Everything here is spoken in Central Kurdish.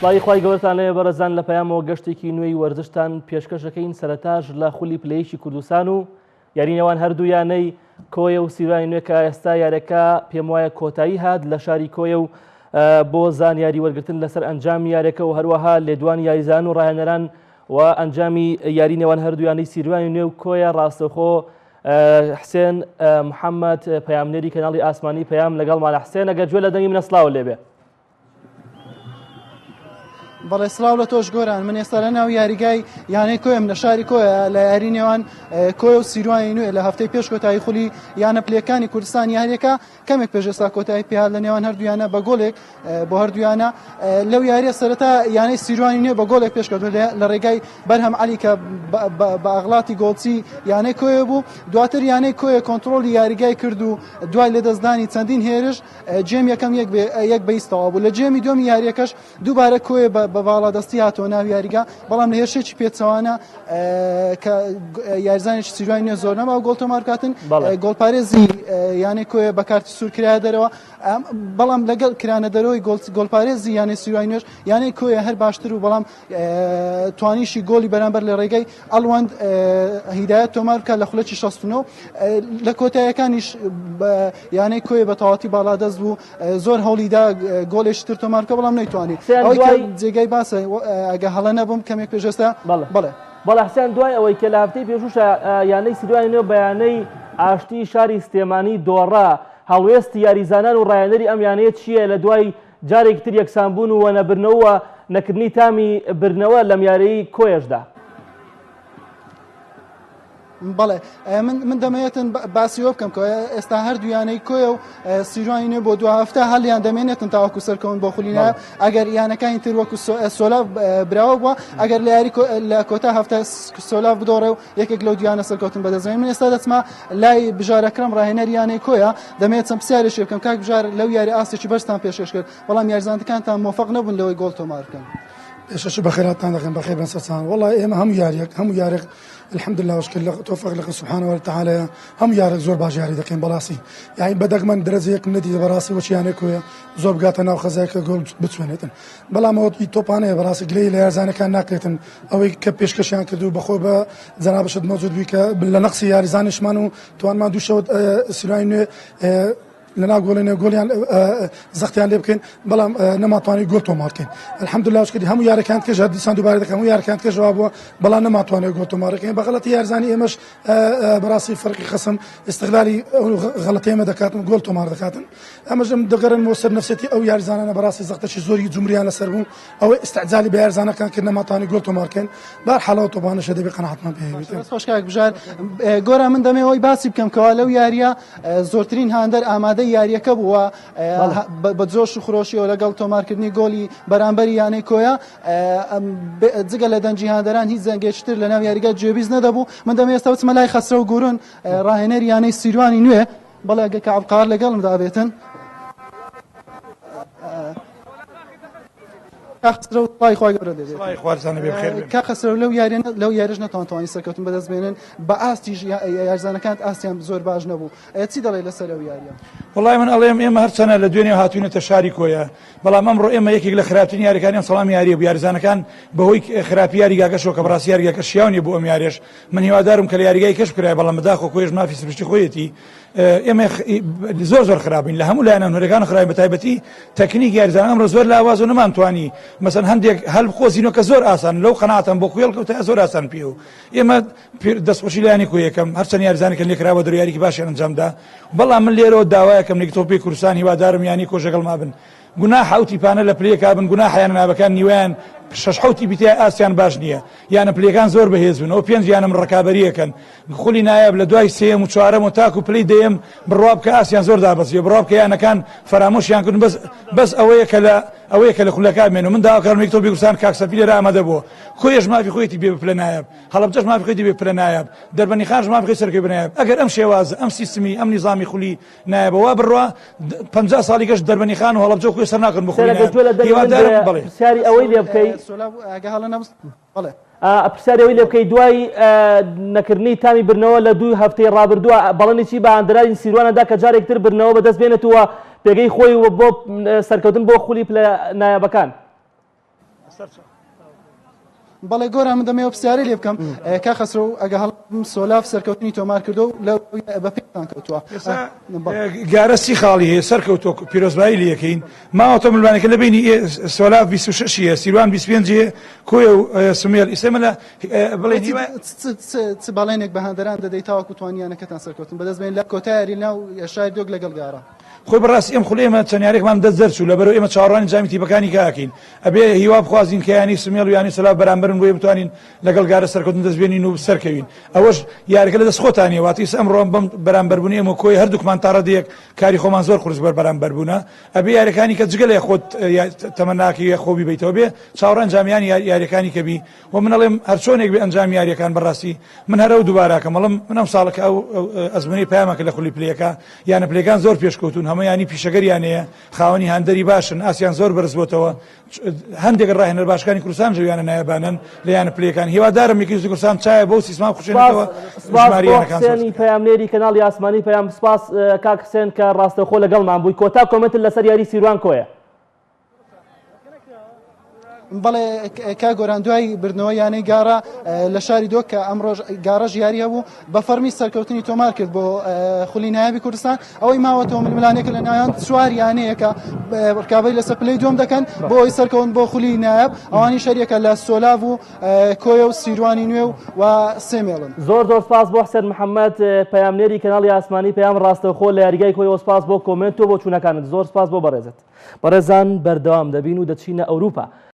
سڵاوی خوای گەورەتان لێ بەڕێزان لە پەیامەوە گەشتێکی نوێی وەرزشتان پێشکەش دەکەین سەرەتاش لە خولی پلەیەکی کوردستان و یاری نێوان هەردوو یانەی کۆیە و سیروانی نوێ کە ئێستا یاریەکە پێم وایە کۆتایی هات لە شاری کۆیە و بۆ زانیاری وەرگتن لەسەر ئەنجامی یاریەکە و هەروەها لێدوانی یاریزان و ڕاهێنەران و ئەنجامی یاری نێوان هەردوو یانەی سیروانی نوێ و کۆیە ڕاستەوخۆ حسێن محەممەد پەیامنێری کەناڵی ئاسمانی پەیام لەگەڵمانە حسێن ئەگەر گوێ لە دەنگی منە سڵاو لێبێ. بەڵێ سڵاو لە تۆش گۆران من ئێستا لە ناو یاریگای یانەی کۆیم لە شاری کۆیە لە یاری نێوان کۆیە و سیروانی نوێ لە هەفتەی پێش کۆتایی خولی یانە پلەکانی کوردستان یاریەکە کەمێک پێش ئێستا کۆتایی پێهات لە نێوان هەردوویانە بە گۆلێک بۆ هەردوویانە لەو یاریە سەرەتا یانەی سیروانی نوێ بە گۆلێک پێشکەوت لە ڕێگای بەرهەم علی کە بە ئەغلاتی گۆڵچی یانەی کۆیە بوو دواتر یانەی کۆیە کۆنتترۆلی یاریگای کرد و دوای لەدەستدانی چەندین هێرش جێم یەکەم یەک بێ یەک بە هیچ تەواو بوو لە جێمی دووەمی یاریەکەش دووبارە کۆیە بە باڵادەستی هاتەوە ناو یاریگا بەڵام لە هێرشێکی پێچەوانە کە یاریزانێکی سیروانی نوێ زۆر نەما گۆڵ تۆمار بکاتن گۆڵپارێزی یانەی کۆیە بە کارتی سوور کرایە دەرەوە بەڵام لەگەڵ کرانە دەرەوەی گۆڵپارێزی یانەی سیروانی نوێش یانەی کۆیە هەر باشتر و بەڵام توانیشی گۆلی بەرامبەر لە ڕێگەی ئەڵوەند هیدایەت تۆمار بکات لە خولەکی 69 لە کۆتایەکانیش یانەی کۆیە بە تەواتی باڵادەست بوو زۆر هەوڵیدا گۆلێکی تر تۆمار بکە بەڵام نەیتوانی ئەوەی کە جێگای باسە ئەگە هەڵە نەبووم کەمێک پێش ئێستا بەڵێ. بەڵێ حسێن دوای ئەوەی کە لە هەفتەی پێشووشە یانەی سیروانی نوێ بە یانەی ئاشتی شاری سلێمانی دۆڕا هەڵوێستی یاریزانان و ڕاهێنەری ئەم یانەیە چییە لە دوای جارێکی تر یەکسانبوون و نەبردنەوە و نەکردنی تامی بردنەوە لەم یاریی کۆیەشدا. بەڵێ من من دەمەوێتن باسی وە بکەم کە ئێستا هەردوو یانەی کۆیە و سیروانی نوێ بۆ دو هەفتە هەلیان دەمێنێتن تاوەکو سەرکەون بۆ خولی نایاب ئەگەر یانەکانی تر وەکو سۆلاڤ براوە بووە ئەگەر لە یاری لە کۆتا هەفتە سۆلاڤ بدۆڕێ و یەکێک لەو دویانە سەرکەوتن بەدەستێن من ئێستا دەچمە لای بژار ئەکرەم ڕاهێنەری یانەی کۆیە دەمەوێت چەند پرسیارێکی بکەم کاک بژار لەو یاری ئاستێکی بەرزتان پێشکەش کرد بەڵام یاریزانەکانتان مۆفەق نەبوون لەوەی گۆڵ تۆمار بکەن. پێشەش بەخێراتان دەکەم بەخێر بن سەرچان وەڵا ئێمە هەموو یاریەک هەموو یارێک الحمدلله وشکر لە تۆفق لە سبحانه وتعالى هەموو یارێک زۆر باش یاری دەکەین بەڕاستی یعنی بە دەگمەن درەجە یەکم نەدیدە بەڕاستی وەچ یانێک وەیە زۆر بگاتە ناو خەزایکە گۆڵ بچوێنێتن بەڵام ئەوە تۆپانەیە بەڕاستی گلەیی لە یارزانەکان ناکرێتن ئەوەی کە پێشکەشیان کرد و بەخۆ بە جەنابشت مەوجود بووی کە لە نەقسی یاریزانیشمان و توانمان دوو شەوت سیرای نوێ لە ناو گۆڵی نوێ گۆڵیان زەختیان لێ بکەین بەڵام نەماتوانی گۆڵ تۆمارکەین الحمدلله شکری هەموو یارەکان کەش هەر دیسان دووبارە دەکەم هەموو یارەکان کەش وا بووە بەڵام نەماتوانێت گۆڵ تۆمارەکەین بە غەڵەتی یارزانی ئێمەش بەڕاستی فەرقی خەسم استغلالی ئەو غەڵەتی ئێمە دەکاتن گۆڵ تۆمار دەکاتن ئەمەش ئەم دەگەڕێنمەوە سەر نەفسیەتی ئەو یاریزانانە بەڕاستی زەختەکی زۆری جمریان لەسەر بوو ئەوەی ئیستعجالی بە یاریزانەکان کرد نەماتوانی گۆڵ تۆمار کەین بار حاڵەوە تۆپانەشە دەبێ قەناعەتمان پێ هەبێت. دەست خۆش کاک بژار گۆران من دەمەوێت ئەوەی باسی بکەم کەوا لەو یاریە زۆرترین هاندەر ئامادەی یاریەکە بووە بە جۆش و خرۆشیەوە لەگەڵ تۆمارکردنی گۆلی بەرامبەری یانەی کۆیە جگە لە دەنگی هاندەران هیچ دەنگێکی تر لەناو یاریگا گوێبیست نەدەبوو من دەمەوێت ئێستا بچمە لای خەسرەو گورون ڕاهێنەری یانەی سیروانی نوێ بەڵێ ئەگەر کە عەبقار لەگەڵمدا بێتن. کاک خەسرەو سڵاوی خوای گەورە لێ بێت. سڵاوی خوارزانە بێ بەخێر بێن. کاک خەسرەو لەو یاریە لەو یاریەش نەتوانتوانی سەرکەوتن بەدەست بێنن بە ئاستیش یاریزانەکانت ئاستیان زۆر باش نەبوو چی دەڵێی لەسەر ئەو یاریە؟ وەڵای من ئەڵێم ئێمە هەرچەنە لە دوێنێ هاتوینەتە شاری کۆیە بەڵام ئەمڕۆ ئێمە یەکێک لە خراپترین یاریەکانی ئەم سەڵام یاریە بوو یاریزانەکان بەهۆی خراپی یاریگاکەشەوە کە بەڕاستی یاریگاکە شیاو نیە بۆ ئەم یاریەش من هیوادارم کە لە یاریگای کەش بکرایە بەڵام بەداخەوە کۆیەش مافی سروشتی خۆیەتی ئێمە زۆر زۆر خراپین لە هەموو لایەنە هونەرەکان خراپین بە تایبەتی تەکنیک یاریزان ئەمڕۆ زۆر لاواز و نەمانتوانی مەسەن هەندێک هەل بقۆزینەوە کە زۆر ئاسان لەو قەناعەتم بۆ کوێڵ کەوتە زۆر ئاسان پێ و ئێمە دەستخۆشی لایەنی کۆ یەکەم هەرچەند یاریزانێکە لێکراوە دەرو یاریکی باشیان ئەنجامدا بەڵام من لێرەوە داوایەکەم لە تۆپی کوردستان هیوادارم یانی کۆژەگەڵ مابن گوناحە ئەو تیپانە لە پلەیەکا بن گوناحە یانە نابەکان نیوەیان شەش حەوت تیپی تیا ئاستیان باش نییە یانە پلەکان زۆر بەهێز بوون ئەو پێنج یانە من ڕکابەریەکەن خولی نایاب لە دوای سێیەم و چوارەم و تاکو پلەی دەیەم بڕوا بکە ئاستیان زۆر دابەزیوە بڕوا بکە یانەکان فەرامۆشیان کردن بەس بەس ئەوەیە کە لە ئەوەیە کە لە خولەکە بمێن و من داواکارم یەک تۆپی کوردستان کاک سەفیر لێرە ئامادە بووە کۆیەش مافی خۆیەتی بێ بە پلە نایاب هەڵەبجەش مافی خۆیەتی بێ پلە نایاب دەربەندیخانش مافی خۆی سەرکەوی بە نایاب ئەگەر ئەم شێوازە ئەم سیستمی ئەم نیزامی خولی نایابە وا بڕوا 50 ساڵی گەشت دەربەنیخان و هەڵەبجە و کوێ سەر ناکەن بۆ خولی سەرەکە نایاب گوێ لە دەنگی من هیوادارم بێ بەڵێ. پرسیاری ئەوەی لێ بکەی سۆلاو ئەگە هەڵە نەبم بەڵێ. پرسیاری ئەوەی لێ بکەی دوای نەکردنی تامی بردنەوە لە دوو هەفتەی ڕابردووە بەڵێنی چی بە هاندەرانی سیروانە دا کە جارێک تر بردنەوە بەدەست بێنێت و پێگەی خۆی و بۆ سەرکەوتن بۆ خولی پلە نایابەکان؟ سەرچاو. بەڵێ گۆران من دەمەوێت پرسیارێ لێ بکەم کا خەسرەو ئەگە هەڵم سۆلاف سەرکەوتنی تۆمار کردو و لە بە پێتان کەوتووە. گارە 30 خاڵی هەیە، سەرکەوتووە، پیرۆزبایی لێ یەکەین. ماوەتە ململانێکە لە بینی سۆلاف 26 هەیە، سیروان 25 هەیە، کۆیە و سمێل. ئیستا ئێمە لە بڵێن هیوا چ بەڵێنێک بە هاندەران دەدەی تاوەکو توانیانەکەتان سەرکەوتن بەدەست بێن لە کۆتا یاری ناو شاری دۆک لەگەڵ گارە؟ خۆی بەڕاستی ئەم خولەی ئێمە چەند یاریێکمان دەست دەرچوو، لەبەرەوە ئێمە چاوەڕوانی جامی تیپەکانی کاکەین. ئەبێ هیوا بخوازین کە یانەی سمێڵ و یانەی سەلاف بەرامبەرن بۆیە بتوانین لەگەڵ گارە سەرکەوتن دەست بێنین و سەرکەوین. ئەوەش یاریەکە لە دەست خۆتان نیە، واتە ئیستا ئەمڕۆ بەم بەرامبەربوونەی ئێمە کۆی هەردووکمان تا ڕادەیەک کاری خۆمان زۆر قورس بەر بەرامبەربوونە. ئەبێ یاریەکانی کە جگە لە خۆت تەمەناکەی یا خۆ بیبەیتەوە بێ چاوەڕێ ئەنجامیانی یاریەکانی کە بی. و من ئەڵێم هەرچۆنێک بێ ئەنجامی یاریەکان بەڕاستی من هەر ئەو دووباراکەم ئەڵێم من ئەم ساڵە کە ئەو ئەزمونەی پەیامەکە لە خولی پلەیەکە یانە پلەکان زۆر پێشکەوتون، هەموو یانی پیشەگەریانەیە، خاوەنی هاندەری باشن، ئاسیان زۆر بەرز بۆتەوە، هەندێک ڕاهێنەر باشەکانی کوردستان ژەویانە نایابانن لە یانە پلەکان. هیوادارم یەکێتی کوردستان چایە بەو سیستما بخشێنێتەوە. سپاس بۆ حسێنی پەیامنێری کەناڵی ئاسمانی پەیام. سپاس کاک حسێن کە ڕاستەوخۆ لەگەڵمان بووی. کۆتا کۆمێنتت لەسەر یاری سیروان کۆیە؟ بەڵێ کا گۆران، دوای بردنەوە یانەی گاڕا لە شاری دۆک کە ئەمڕۆژ گاڕەش یاری هەبوو بە فەرمی سەرکەوتنی تۆمار کرد بۆ خولی نایابی کوردستان. ئەوەی ماوەتەوە ململانێکە لە ناویان چوار یانەیەکە ڕکابەری لەسەر پلەی دووەم دەکەن بۆ ئەوەی سەرکەون بۆ خولی نایاب، ئەوانی شەریەکە لە سۆلاڤ و کۆیە و سیروانی نوێ و سێمێڵن. زۆر زۆر سپاس بۆ حسێن محەممەد پەیامنێری کەناڵی ئاسمانی پەیام ڕاستەوخۆ لە یاریگای کۆیەوە. سپاس بۆ کۆمێنت و بۆ چوونەکانت، زۆر سپاس بۆ بەڕێزت. بەڕێزان بەردەوام دەبین و دەچینە ئەوروپا.